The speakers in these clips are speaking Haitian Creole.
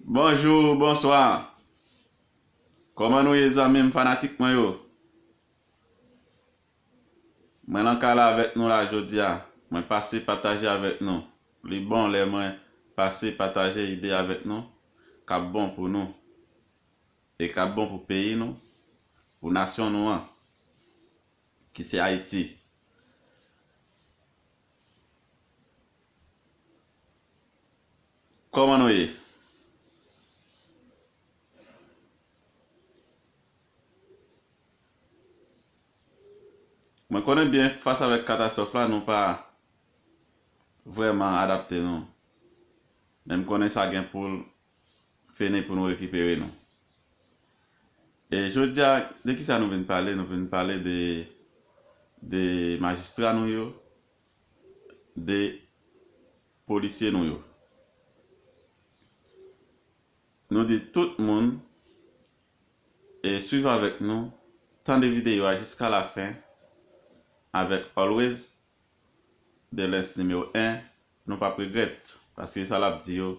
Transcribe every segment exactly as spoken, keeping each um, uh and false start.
Bonjou, bonswa. Kòman nou ye, zanmi m, fanatik mwen yo? Mwen nan kay la avèk nou la jodi a. Mwen pase pataje avèk nou. Li bon lè mwen pase pataje ide avèk nou k ap bon pou nou e k ap bon pou peyi nou, pou nasyon nou an, ki se Ayiti. Kòman nou ye? Mwen konnen byen, fas avèk katastwòf la, nou pa vrèman adapte nou. Men m konnen sa gen pou l fini pou nou rekipere nou. E jodi a, de ki sa nou vin pale? Nou vin pale de, de majistra nou yo, de polisye nou yo. Nou di tout moun e swiv avèk nou, tande videyo a jiska lafen avèk Always Delens nimewo en, nou p ap regrèt, paske sa l ap di yo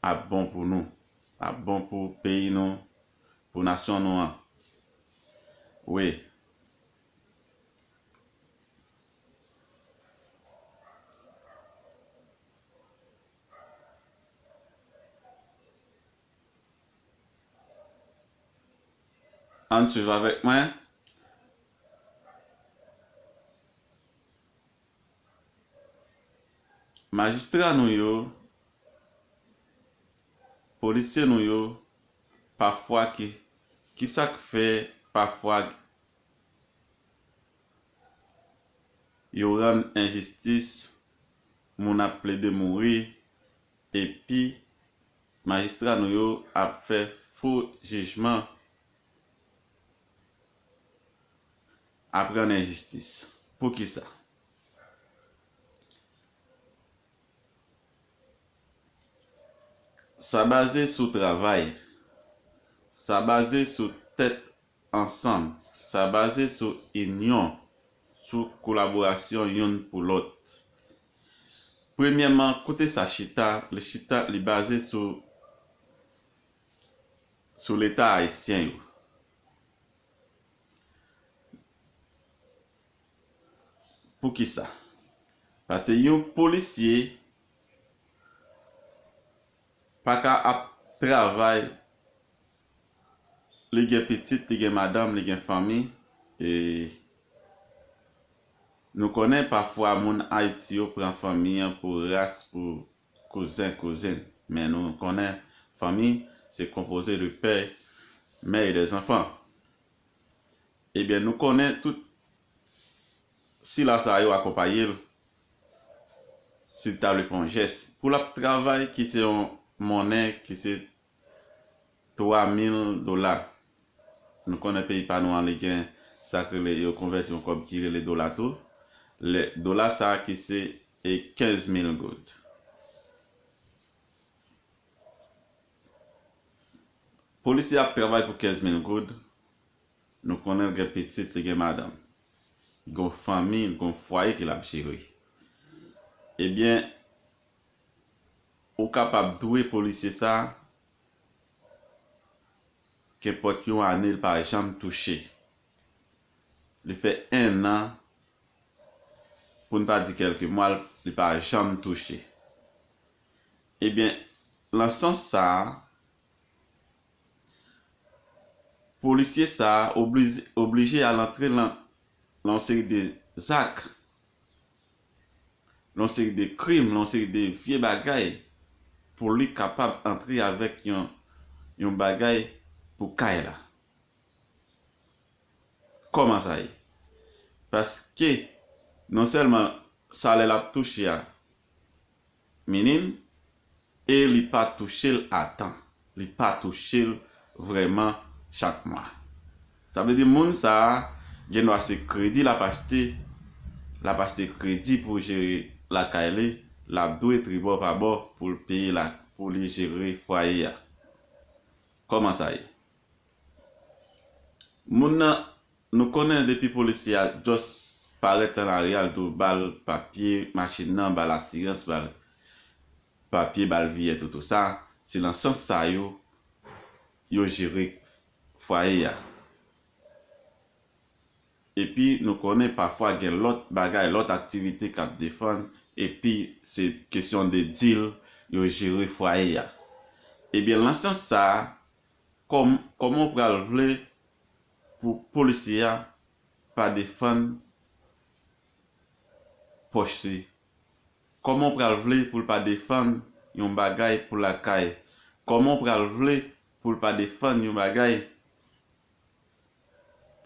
ap bon pou nou, ap bon pou peyi nou, pou nasyon nou an. Wi. Ann swiv avèk mwen. Majistra nou yo, polisye nou yo, pafwa ki, ki sa k fè pafwa yo rann enjistis, moun ap plede mouri, epi majistra nou yo ap fè fo jijman, ap rann enjistis. Poukisa? Sa baze sou travay, sa baze sou tèt ansanm, sa baze sou inyon, sou kolaborasyon youn pou lòt. Premyèman, kote sa chita, li chita, li baze sou, sou Leta ayisyen yo. Poukisa? Paske yon polisye pa ka ap travay, li gen pitit, li gen madanm, li gen fanmi, e nou konnen pafwa moun Ayiti yo pran fanmi an pou ras, pou kouzen, kouzin. Men nou konnen fanmi se konpoze de pè, mè e dè zanfan. Ebyen, nou konnen tout sila sa yo akonpaye l, si l ta vle fè yon jès. Pou l ap travay, ki se yon monnen, ki se twa mil dola. Nou konnen peyi pa nou an, li gen sa k rele, yo konvèti yon kòb ki rele dola tou. Lè, dola sa a ki se, e, kenz mil goud. Polisye ap travay pou kenz mil goud. Nou konnen l gen pitit, li gen madanm. Li gen yon fanmi, li gen yon fwaye ke l ap jere. Ebyen, ou kapab dwe polisye sa a, kenpòt yon ane, l pa janm touche. Li fè en an, pou n pa di kèlke mwa, li pa janm touche. Ebyen, nan sans sa a, polisye sa a oblije, oblije al antre nan, nan yon seri de zak, nan yon seri de krim, nan yon seri de vye bagay, pou li kapab antre avèk yon, yon bagay pou kay la. Kòman sa ye? Paske non sèlman salè l ap touche a minim, e li pa touche l a tan. Li pa touche l vrèman chak mwa. Sa vle di moun sa a gen dwa se kredi l ap achte, l ap achte kredi pou jere lakay li, l ap dwe tribò pa bò pou l peye la, pou li jere fwaye a. Kòman sa ye? Moun nan, nou konnen depi polisye a just parèt nan lari a, l tou ba l papye machin nan, ba l asirans, ba l papye, ba l viyèt, tout, tout sa. Se nan sans sa yo, yo jere fwaye a. Epi nou konnen pafwa gen lòt bagay, lòt aktivite k ap defann, epi se kesyon de dil yo jere fwaye a. Ebyen, nan sans sa a, kòm, kòman w pral vle pou polisye a pa defann pòch li? Kòman w pral vle pou l pa defann yon bagay pou lakay? Kòman w pral vle pou l pa defann yon bagay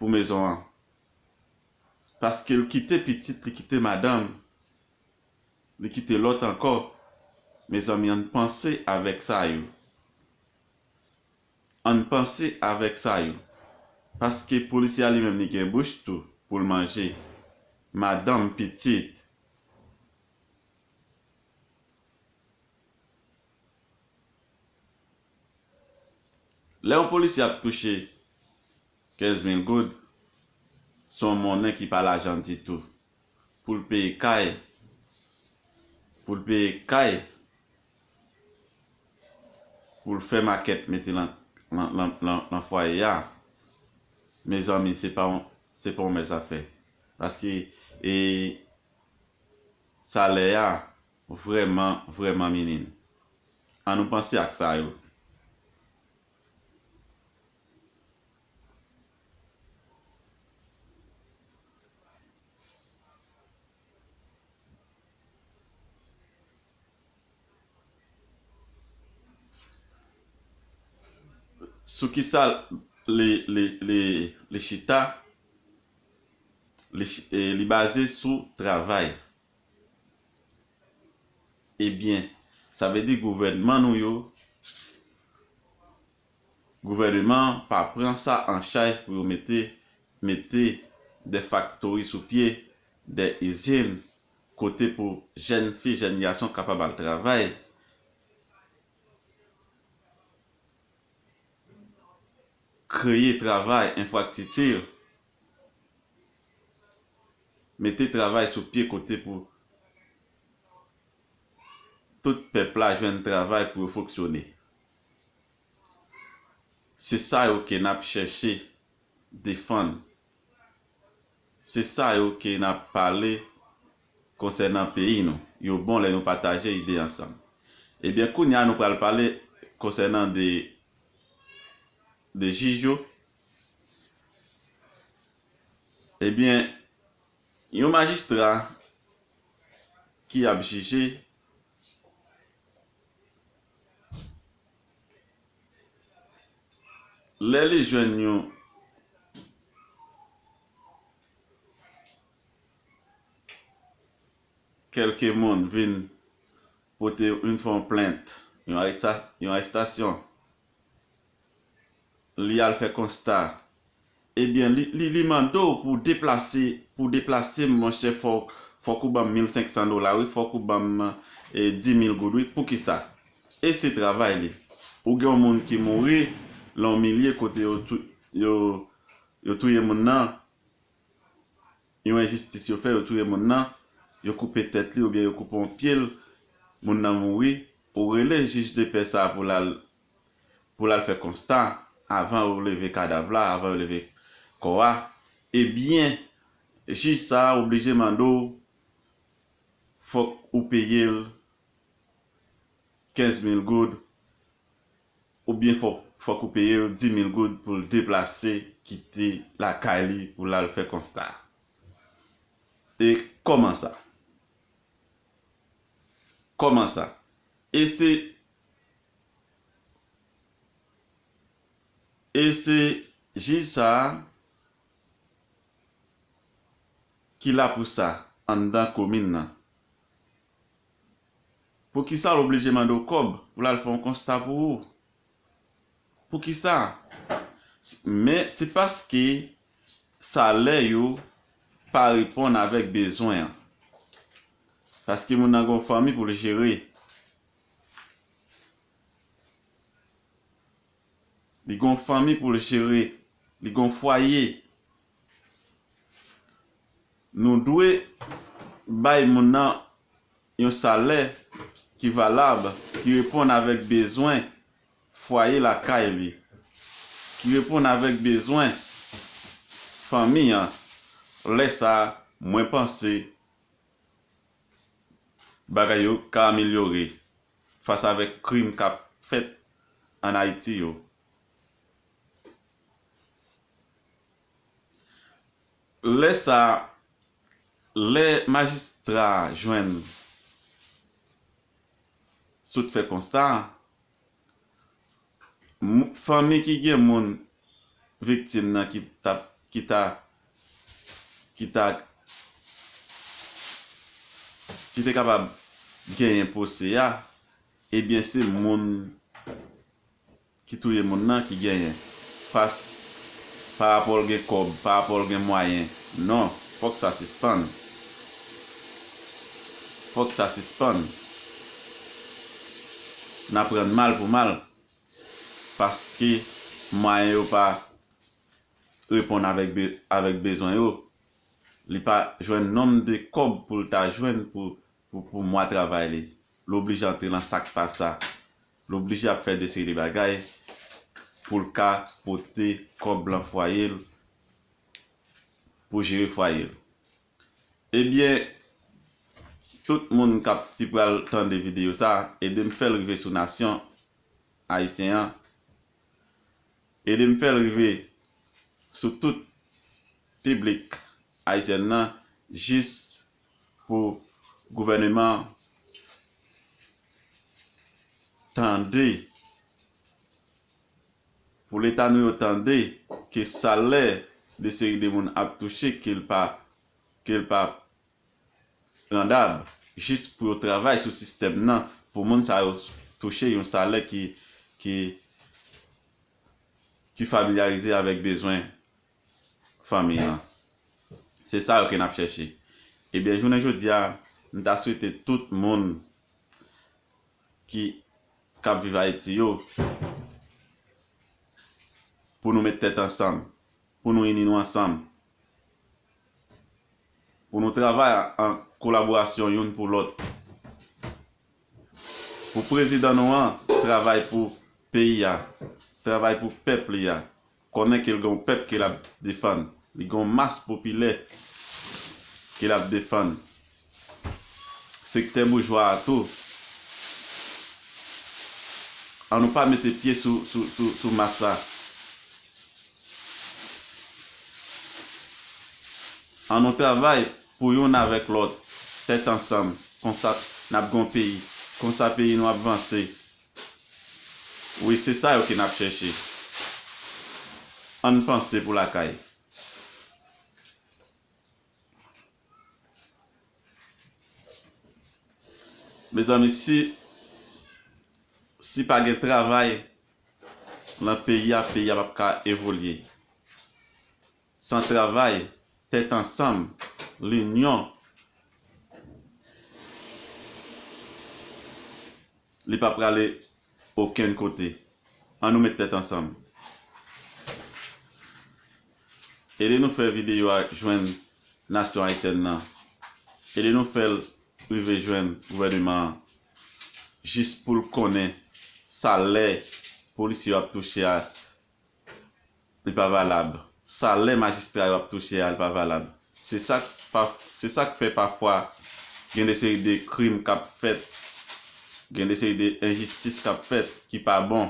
pou mezon an? Paske l kite pitit, li kite madanm, li kite lòt ankò. Mezanmi, ann panse avèk sa yo. Ann panse avèk sa yo. Paske polisye a li menm li gen bouch tou pou l manje. Madanm, pitit. Lè yon polisye ap touche kenz mil goud, se yon monnen ki pa lajan ditou. Pou l peye kay, pou l peye kay, pou l fè makèt mete lan, lan, lan, lan, lan fwaye a, mezanmi, se pa yon, se pa yon mès afè. Paske, e, salè a vrèman, vrèman minim. An nou panse ak sa yo. Sou kisa li, li, li, li chita? Li, chi- e, li baze sou travay. Ebyen, sa vle di gouvènman nou yo, gouvènman an pa pran sa an chaj pou yo mete, mete de faktori sou pye, de izin, kote pou jèn fi, jèn gason kapab al travay, kreye travay, enfrastrikti, mete travay sou pye kote pou tout pèp la jwenn travay pou yo fonksyone. Se sa yo ke n ap chèche defann. Se sa yo ke n ap pale konsènan peyi nou. Yo bon lè nou pataje ide ansanm. Ebyen, kounye a nou pral pale konsènan de, de jij yo. Ebyen, yon majistra ki ap jije, lè li jwenn yon kèlke moun vin pote, vin fè yon plent, yon aresta- yon arestasyon, li al fè konsta, ebyen, li, li, li mande w pou deplase, pou deplase m, monchè, fòk, fòk ou ban m mil senk san dola, wi, fòk ou ban m, e, di mil goud, wi. Poukisa? E se travay li. Ou gen yon moun ki mouri lan yon milye kote yo tou- yo, yo touye moun nan, yon enjistis yo fè, yo touye moun nan, yo koupe tèt li oubyen yo koupe yon pye l, moun nan mouri, ou rele jij de pè sa a pou l al, pou l al fè konsta avan yo leve kadav la, avan yo leve kò a, ebyen, jij sa a oblije mande w, fòk ou peye l kenz mil goud, oubyen fòk, fòk ou peye l di mil goud pou l deplase, kite lakay li pou l al fè konsta. E kòman sa? Kòman sa? E se, e se jij sa a ki la pou sa anndan komin nan. Poukisa l oblije mande w kòb pou l al fè yon konsta pou ou? Poukisa? Men se paske salè yo pa reponn avèk bezwen an. Paske moun nan gen yon fanmi pou l jere. Li gen yon fanmi pou l jere. Li gen yon fwaye. Nou dwe bay moun nan yon salè ki valab, ki reponn avèk bezwen fwaye lakay li, ki reponn avèk bezwen fanmi an, lè sa a, mwen panse bagay yo ka amelyore fas avèk krim k ap fèt ann Ayiti yo. Lè sa a, lè majistra a jwenn, sot fè konsta a, m- fanmi ki gen moun viktim nan ki ta ki ta ki ta ki te kapab genyen pwosè a, ebyen se moun ki touye moun nan ki genyen. Pas pa rapò l gen kòb, pa rapò l gen mwayen. Non, fòk sa sispann. Fòk sa sispann. N ap rann mal pou mal. Paske mwayen yo pa reponn avèk be- avèk bezwen yo. Li pa jwenn nonm de kòb pou l ta jwenn pou, pou, pou mwa travay li. L oblije antre nan sa k pa sa. L oblije ap fè de seri de bagay pou l ka pote kòb lan fwaye l, pou jere fwaye l. Ebyen, tout moun k ap ki pral tande videyo sa, ede m fè l rive sou nasyon ayisyen an. Ede m fè l rive sou tout piblik ayisyen nan, jis pou gouvèneman an tande, pou Leta nou yo tande ke salè de seri de moun ap touche, ke l pa, ke l pa randab, jis pou yo travay sou sistèm nan, pou moun sa yo touche yon salè ki, ki, ki familyarize avèk bezwen fanmi an. Se sa yo ke n ap chèche. Ebyen, jounen jodi a, m ta swete tout moun ki, k ap viv Ayiti yo, pou nou met tèt ansanm, pou nou ini nou ansanm, pou nou travay an kolaborasyon youn pou lòt, pou prezidan nou an travay pou peyi a, travay pou pèp li a, konnen ke l gen yon pèp ke l ap defann, li gen yon mas popilè ke l ap defann. Sektè boujwa a tou, an nou pa mete pye sou, sou, sou, sou mas la. An nou travay pou youn avèk lòt, tèt ansanm, konsa n ap gen yon peyi, konsa peyi nou ap vanse. Wi, se sa yo ke n ap chèche. Ann panse pou lakay. Mezanmi, si, si pa gen travay lan peyi a, peyi a p ap ka evolye. San travay, tèt ansanm, linyon, li pa prale okenn kote. An nou met tèt ansanm. Ede nou fè videyo a jwenn nasyon ayisyèn nan. Ede nou fè l rive jwenn gouvèneman an. Jis pou l konnen salè polisye yo ap touche a, li pa valab. Salè majistra yo ap touche a, li pa valab. Se sa k pa, se sa k fè pafwa gen de seri de krim k ap fèt, gen de seri de enjistis k ap fèt ki pa bon.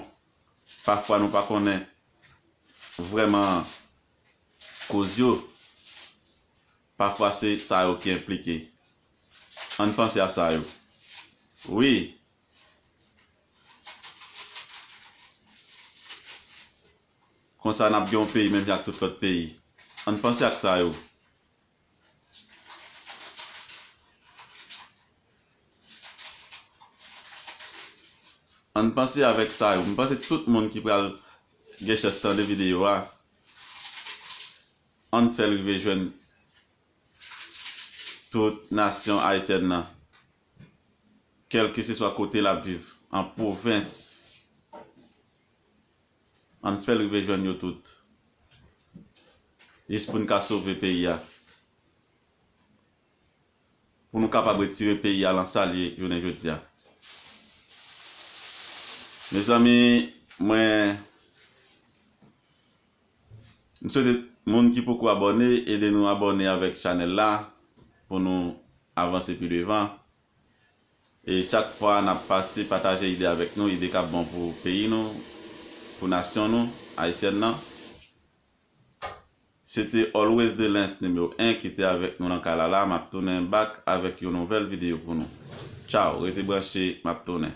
Pafwa nou pa konnen vrèman koz yo. Pafwa se sa yo ki enplike. Ann panse a sa yo. Wi. Konsa n ap gen yon peyi menm jan ak tout lòt peyi. Ann panse ak sa yo. Ann panse avèk sa yo. M panse tout moun ki pral gen chans tande videyo a, ann fè l rive jwenn tout nasyon ayisyèn nan, kèlkeseswa kote l ap viv, an pwovens, ann fè l rive jwenn yo tout, jis pou n ka sove peyi a, pou nou kapab retire peyi a lan sa l ye jounen jodi a. Mezanmi, mwen, m swete moun ki poko abòne, ede nou abòne avèk chanèl la pou nou avanse pi devan. E chak fwa n ap pase, pataje ide avèk nou, ide k ap bon pou peyi nou, pou nasyon nou, ayisyèn nan. Se te Always the Lens nimewo en ki te avèk nou nan kay la la. M ap tounen back avèk yon nouvèl videyo pou nou. Tchaw, rete branche, m ap tounen.